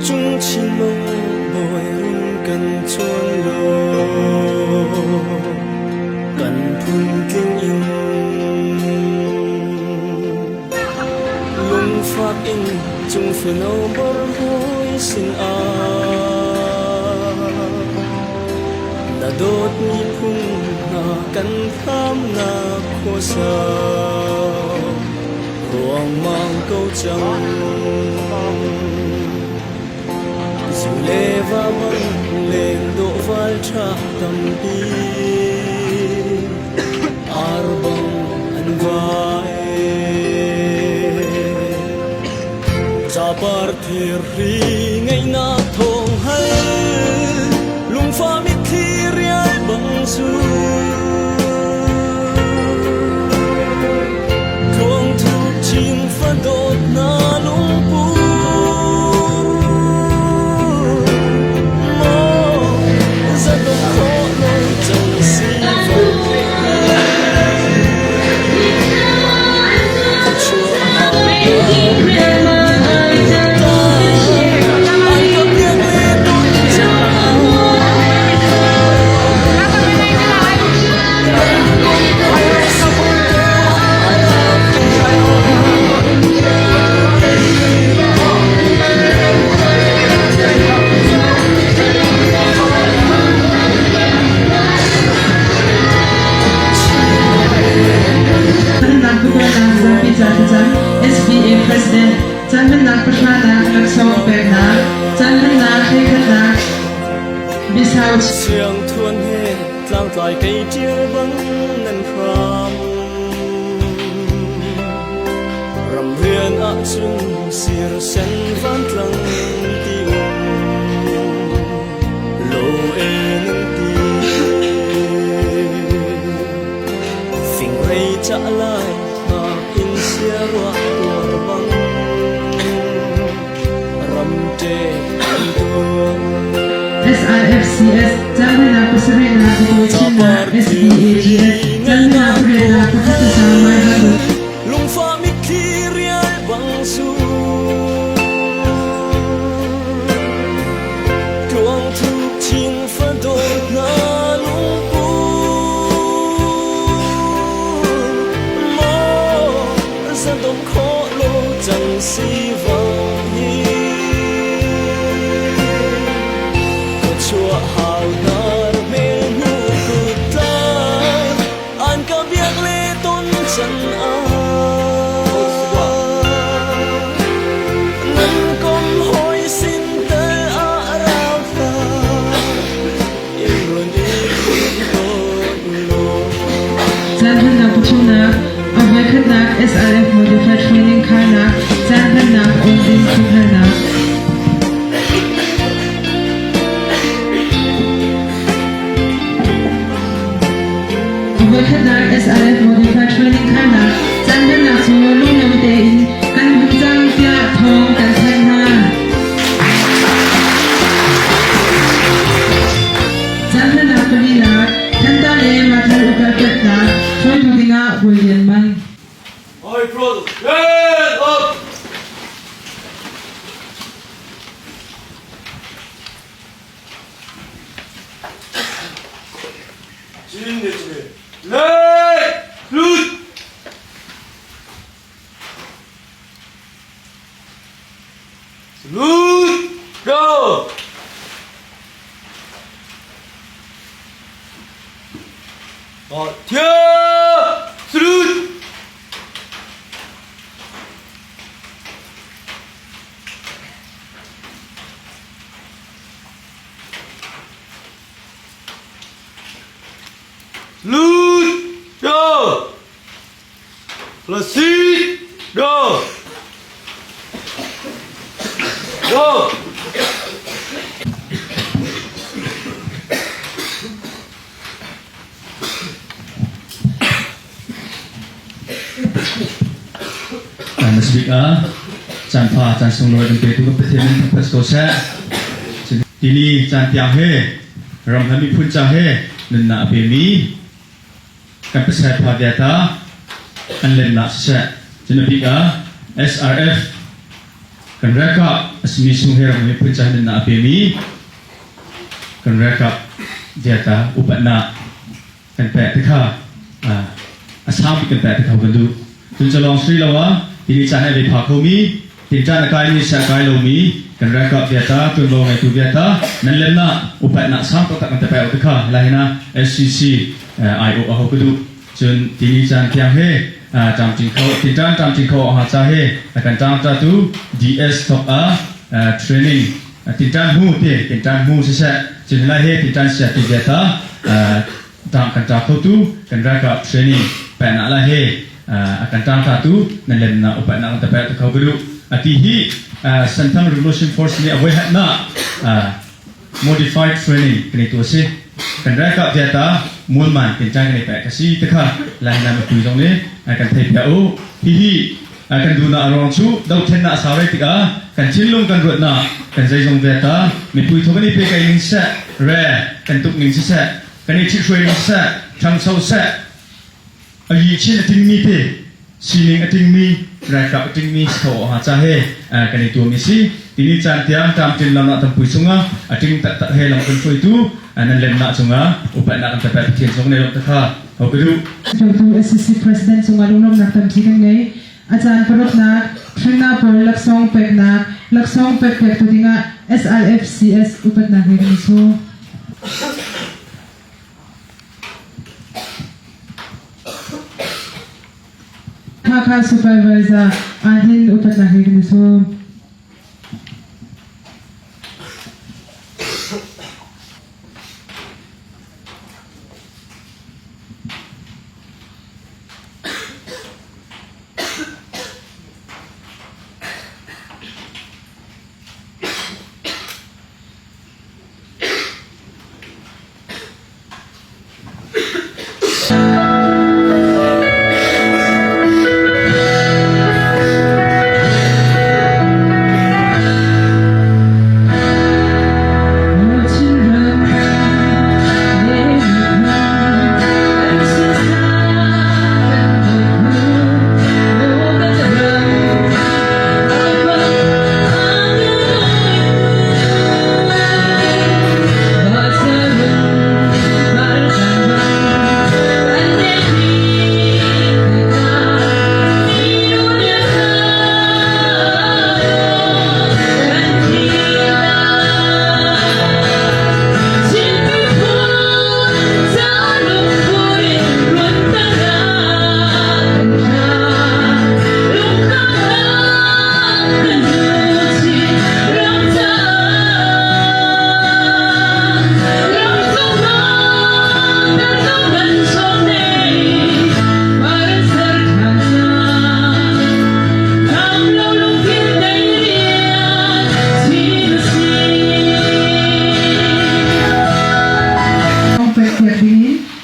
Cungchin maw bawi run kan chuan law kan phun tling in lungfak in cung fano bor hawi sin ah na dawt miphun hna kan hramnak khuasa ruangmang ko cang. Zu le va bang len dawh val ṭha tampi ar bang an vai. Capar thirhri ngaihnak thawng hal lungfa mitthli rial bang zu. Tluangthu chin fadawt na lungpur maw zadong khawh lo cang si SBA President Canhmannak pahranak laksawng peknak Canhmannak hleikhatnak Bisau Siang thuan he tlangtlai kei ṭial bang nan hram. Ramrian ahcun sirsen vantlang ti um lo e nan ti. Fingrei cah lai hngak in sia ruah tuar bang ramṭe an tuang. SIFCS Canhmannak pasarihnak Chinnak SBAGS Canhmannak pariatnak pakhat pasang Maivan Lungfah mitthli rial bang su Tluang thuk chin fadawt na lungpur Maw zadom khawh lo cang si vang hi Ka chuah hau hnar hmel hnu kut tlang an ka biak le ton can ah nan kom hoi sin tal ah rau hlah in run i khun law. Caanhmannak pathumnak, a voikhatnak SRF Modified Training kharnak, caanhmannak on ding thuthalnak. A voikhatnak SRF Modified Training kharnak, caanhmannak cu lungno tein kan hun cang tiah thawng kan thanh hna. Caanhmannak palinak, Thantlang le Mathal upa peknak hruaitu dingah Bawi Lian Mang. Oi, brother, stand up! Chin Lei! Lut! Salute! Go! Tia! Salute! Salute! Go! Proceed! Go! Go! Hmasabik ah caan pha caan sunglawi kan petu kan Pathian min thangṭhat ko seh. Tini caan tiang he ram le miphun ca he nunnak a pemi kan pasal pha viata an lennak siseh. Cun a bik ah SRF kan ralkap a simi sung he ram le miphun ca he nunnak a pemi kan ralkap viata upatnak kan pek te kha a saupi kan pek te kha kan duh. Cun calawng sui lo ah tini caan a ve pha khomi tinṭan a kaimi se a kai lomi kan ralkap viata ṭuanvo ngeitu viata nan lennak upatnak sang taktak kan te pek te kha lai hina SCC IO a ho ka duh. Cun tini caan tiang he ṭamṭing kho tinṭan ṭamṭing kho ha cha he a kan ṭangṭa tu DS thok a training tinṭan hmu te tinṭan hmu siseh cun lai he tinṭan sia ti viata ṭang kan ṭa kho tu kan ralkap training pehnak lai he a kan ṭangṭa tu nan lennak upatnak kan te pe kho ka duh. Ati hi Senthang Revolution Force nih a voi hatnak modified training kan i tu a si. Kan ralkap viata mualman tinṭan kan i pek a si te kha Lainam mipui zong nih kan thei piak u. Hihi kan duhnak a ruang cu dothlennak a sau rei tikah kan thinlung kan ruatnak kan zeizong viata mipui tho kan i pe kai ning seh re kan tuk ning siseh kan i ṭhithruai ning siseh ṭhangcho seh a yi chin a tingmi te sining a tingmi ralkap a tingmi si kho ha cha he kan i tuam i si tini caan tiang tlamtlin lam ah tampui chungah a ting taktak he lam kan hruaitu nan lemnak cungah upatnak kan tapet Pathian zong ne lawm takha ho ka duh. Hruaitu SCC President cungah lunglawmhnak tampi kan ngei. A caan paruknak Trina pawl laksawng peknak laksawng pek pektu dingah SRFCS upatnak he kan i sawm. Hakha Supervisor ahhin upatnak he kan i sawm.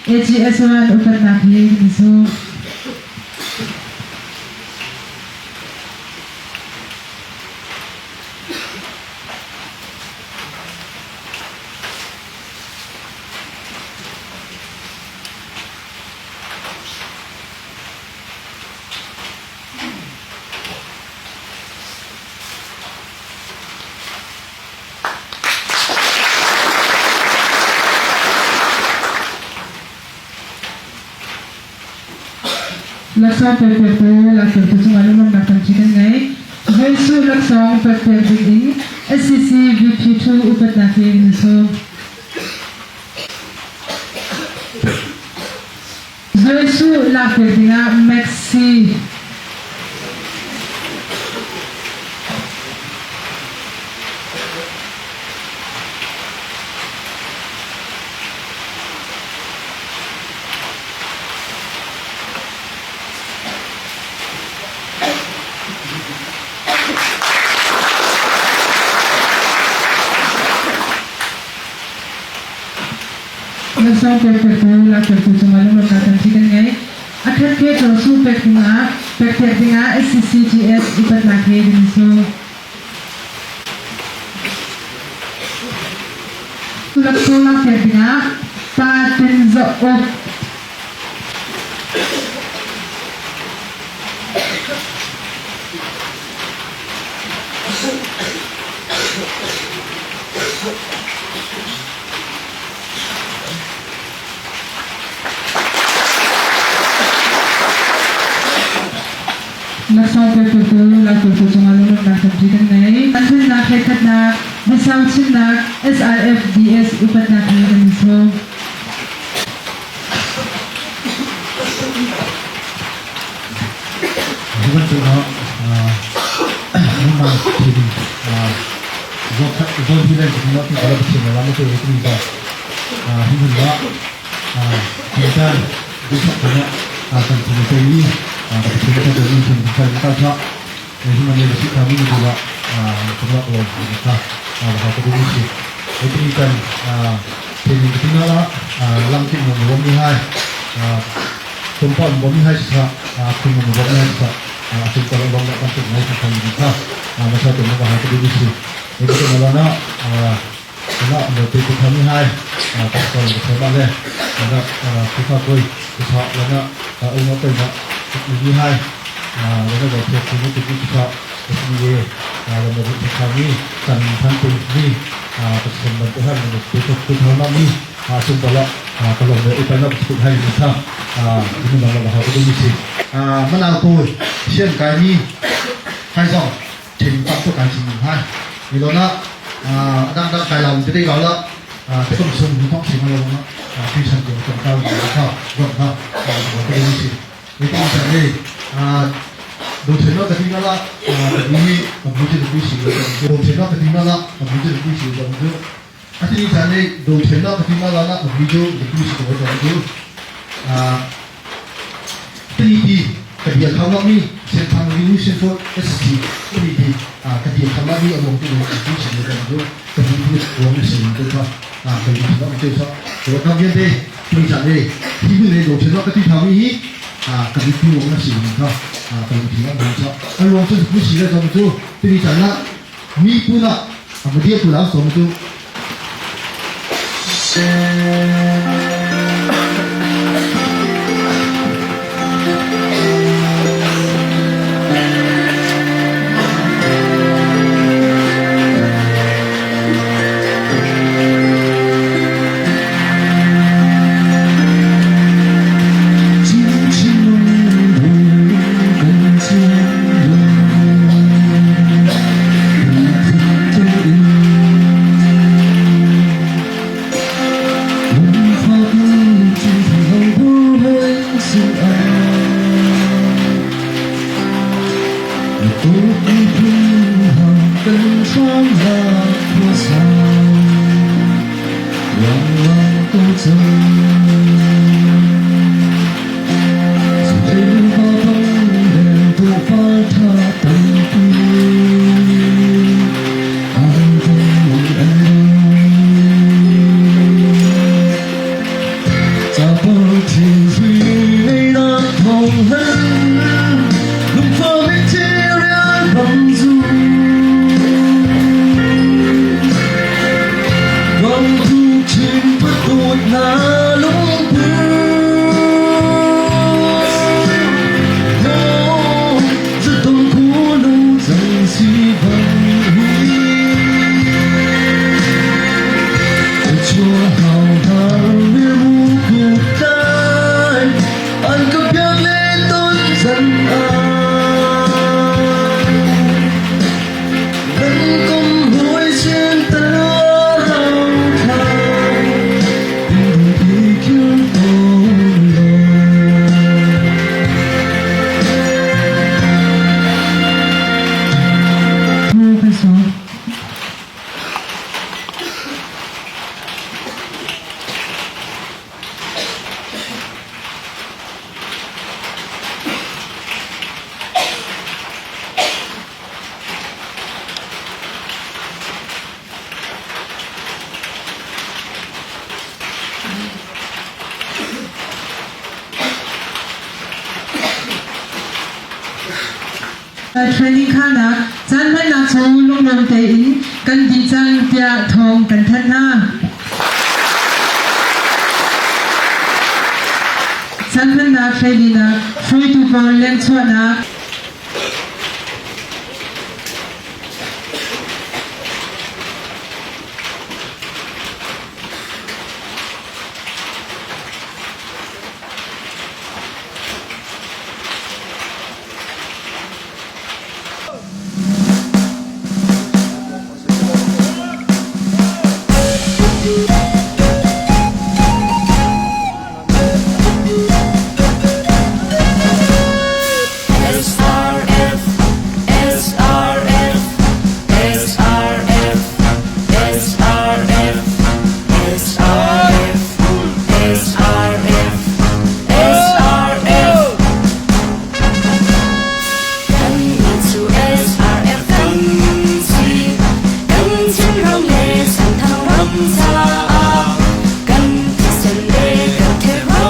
AGS1 upatnak he kan i sawm. Laksawng pekpiaktu lakpiaktu cungah lunglawmhnak tampi kan ngei. Jesuh laksawng pekpiak ding in SCC VP2 upatnak he kan i sawm. Jesuh lakpiak dingah Maxi Laksawng pekpiaktu lakpiaktu cungah lunglawmhnak tampi kan ngei. A khat ke cawsu pek dingah. Pekpiak dingah SCCGS upatnak he kan sawm. Laksawng lakpiak dingah Pa Tin Zaw Uk. Laksawng pektu cu Lautu cungah lunglawmhnak tampi kan ngei. Anthunnak hleikhatnak, biasau chimnak, SRFDS upatnak he kan in sawm. Hi bantuk ah nangmah thil zawn hi len cu ti ka la thiam la ma tu ti ba hi hun la kan du thak na kan thil te ni ka thil ta tu ni thil ta ta tha hi man le si tha mi ni la ka la lo ka ha ka du si ti kan thil ni ti na la lam ti mo mo mi hai tumpa bom mi hai sa khum mo bom mi hai sa achung ko bom la kan tu ngai kha mi kha ma sa tu ma ha ka du si e ko ma la na na mo te ku kha mi hai ka ko le sa ba le na ku kha koi ku sa la na u ma koi na mi hai la na ba the ku ni ku kha ku ni ye la ma bu kha mi kan than tu mi ka som ban tu han mo te ku kha ma mi chung ko la ka lo le upan na ku hai mi kha ni ma la ha ku mi si manaw pawl sian kai mi hai zong thin tak tu kai chin hai ni lo na dang dang kai lam te lo la te kom sum ni thong sing lo na pi chan ko tom ka kha gom kha ko mi si ni ko chan ni do chen no ka ti na la ka ni ka bu che ku si do chen no ka ti na la ka bu che ku si do ju ati chan ni do chen no ka ti na la na ka bu ju ku si do ju ti ti ka bia kham lo mi sen thang ri sen fo SC ti ti ka bia kham lo mi among tu tu si le ju ka bu tu wong si tu kha ka bu tu tu sa to ka bia te tu chan ni hi bu le do chen no ka ti tha mi hi ka bu tu wong si kha ka bu tu wong sa an wong chu bu si le chu ti chan na mi pu na a dia pu la so tu. Training khanak caan hmannak cu lunglawm tein kan dih cang tiah thawng kan thanh hna. Caan hmannak hleilinak hruaitu pawl lengchuahnak. SRF SRF SRF SRF SRF SRF SRF Kan cu SRF kan si kan chinram le santhang ram caah kan thisen le kan thero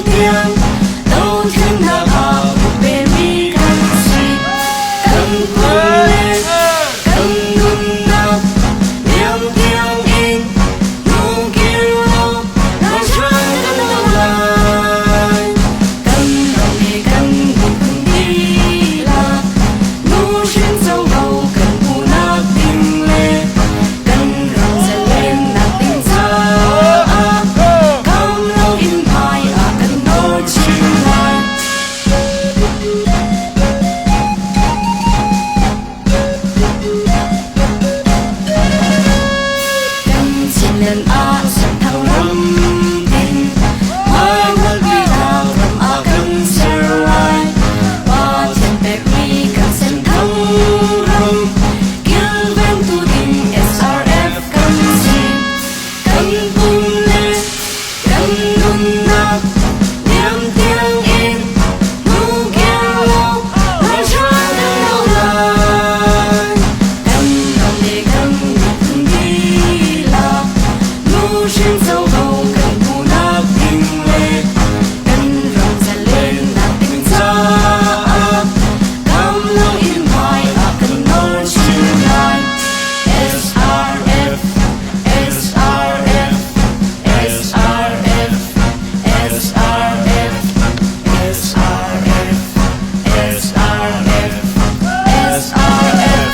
tiang dothlennak ah pemi kan si kan pum le kan nunnak niam tiang in nungkir lo ralhrang kan do lai kan ram le kan miphun dihlak nuhrin covo kan hmuhnak ding le kan ram zalennak ding caah kam loin hmai ah kan nawr chin lai. Kan Chinland ah senthang ram din hmaihngalpinak ram ah kan ser lai. Pathian pekmi kan senthang ram kilvengtu ding SRF kan si. Kan pum le kan nunnak niam tiang in hnu lo ralhrang kan do lai. Kan ram le kan miphun dihlak nuhrin covo kan hmuhnak ding le kan ram zalennak ding caah kam loin hmai ah kan nawr chin lai. SRF SRF SRF SRF SRF SRF SRF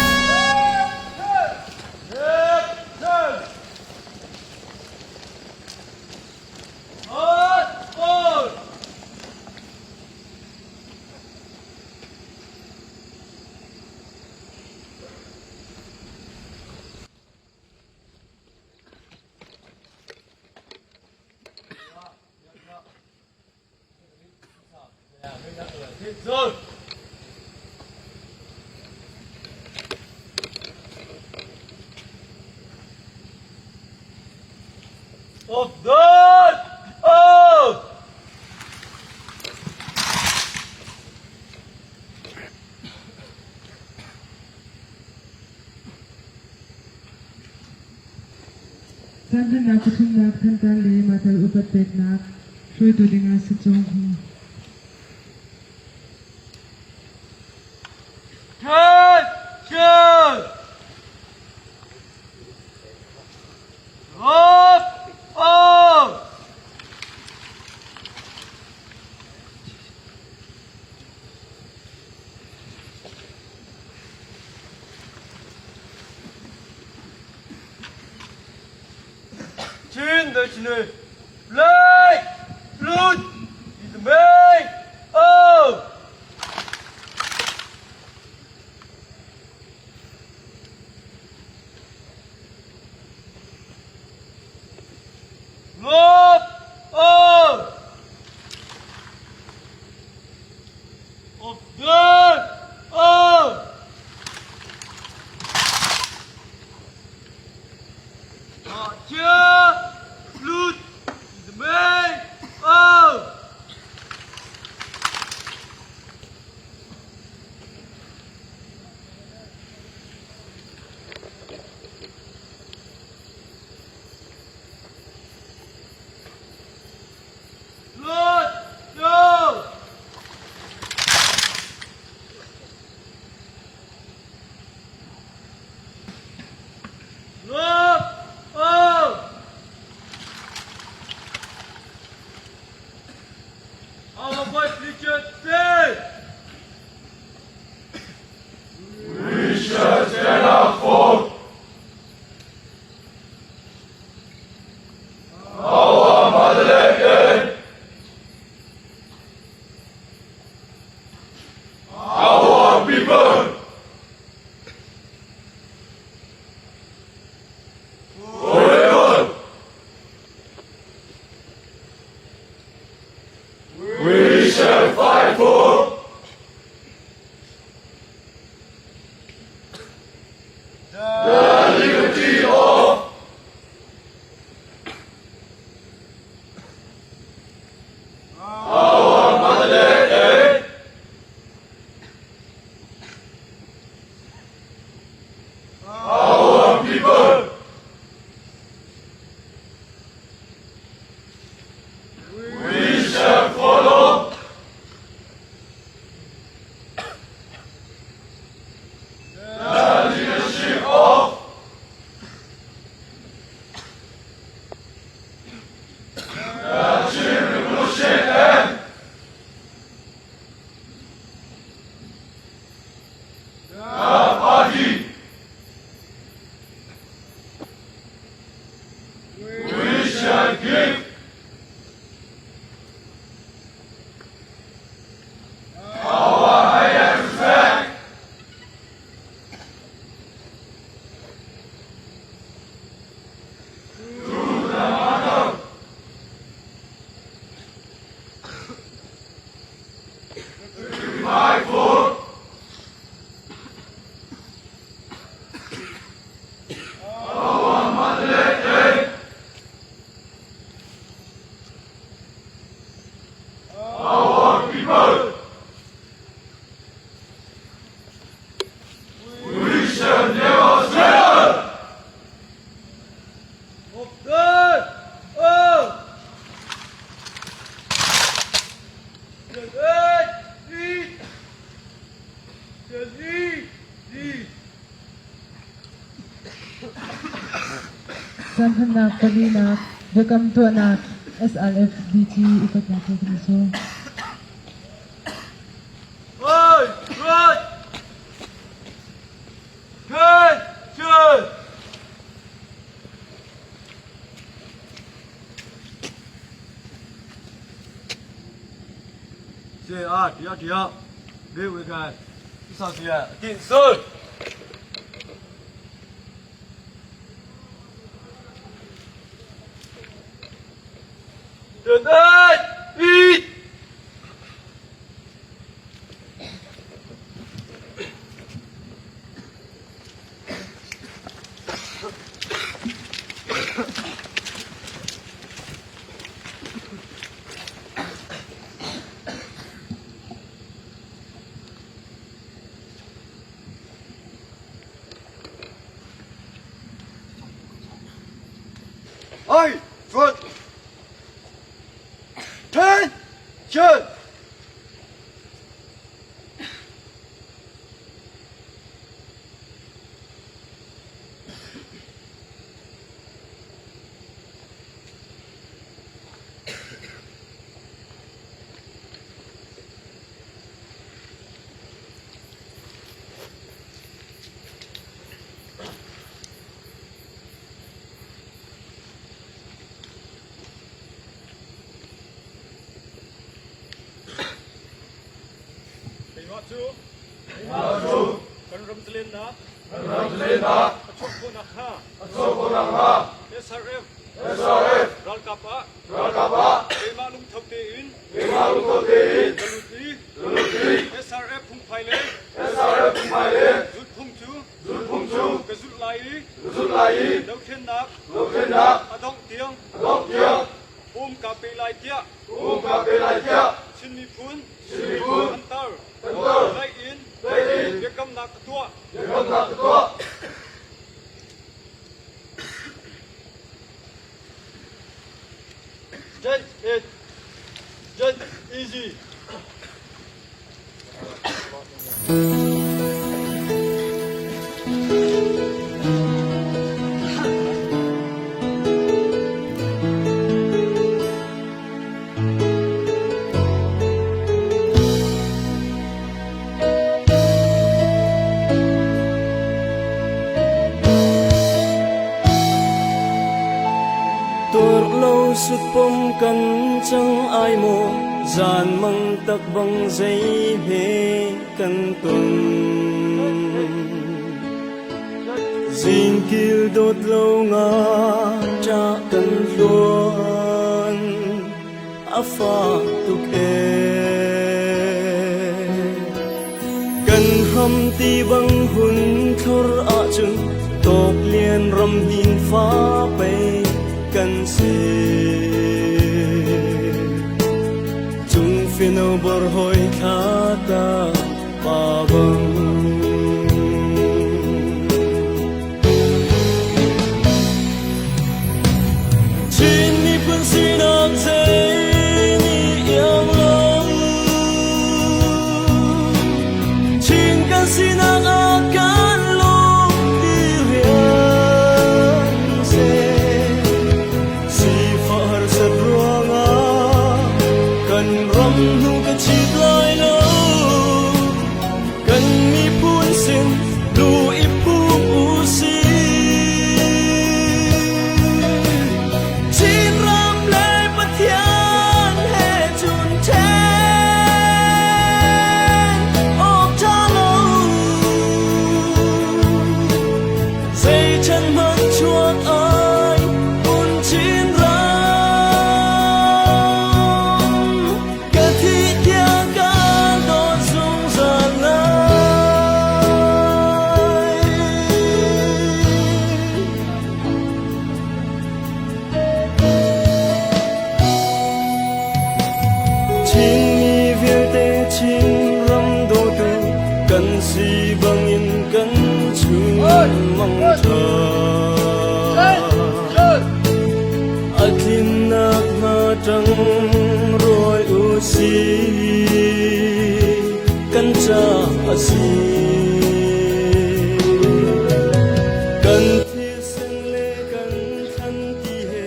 Rồi. Up, good. Up. Caanhmannak pathumnak Thantlang le Matal upat peknak hruaitu dingah sacawng hmu. Attention! Up! Up! Chin the Play! Salute! Dismay! Oh! Up! Up! Up! Up! Salute! Dismay! Oh! People. Forever. We shall fight for the liberty of our motherland and our people. We shall follow the leadership of the Chin Revolution and the party. We shall give our highest respect to the mother sacrifice for our motherland and our people. We shall never surrender. Caanhmannak palinak biakam tuahnak SRFDT upatnak he kan i sawm. Keimah cu kan ram zalennak a chuah khawh nakhnga SRF ralkap ah keimah lungtho tein ka lut i SRF phungphai le zulhphung cu ka zulh lai i dothlennak a dongh tiang um kaa pe lai tiah Chin miphun an tar tlaih in biakamnak ka tuah. Stand it. Stand easy. Tuar lo sutpom kan cang ai maw, zan mang tak bang zei he kan ton. Zingkil dawt lo nga ṭah kan hluan a fak tuk ee. Kan ham ti bang hun thlor ahcun tawk lian ram hnin fa pei kan si. Cung fino bor hoi thla ta pa bang. Chin miphun sinak zei nih iang lo. Chin kan sinak a kan lung ti rian seh. Sifah harsat ruangah kan ram hnu ka chit lai lo. Kan miphun sin lu i phum u sih. Chinram le Pathian he cun ṭhen awk ṭha lo. Zei chan hmanh chuak ai hmun Chinram. Ka thih tiang kaan dawt zungzal lai. Chinmi vialte Chinram dawtu kan si bangin kan chung mangṭha. A tlinnak hnga ṭang rawi u sih, kan ca a si. Kan thisen le kan thlan ti he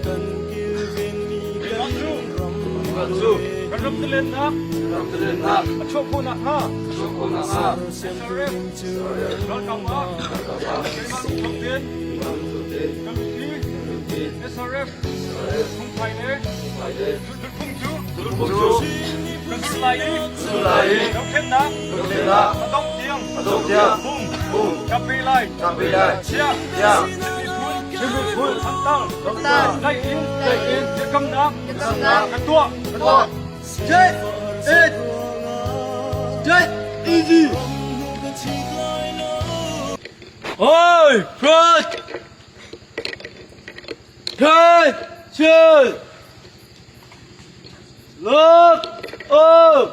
kan kilvenmi kan ram Kan ram zalennak a chuah khawh nakhnga SRF ralkap ah keimah lungtho tein ka lut i SRF phungphai le zulhphung cu ka zulh lai i dothlennak a dongh tiang pum ka pe lai tiah Chin miphun Thantar tlaih in biakamnak ka tuah. Jet it Jet easy Oi, front! Attention! Look up!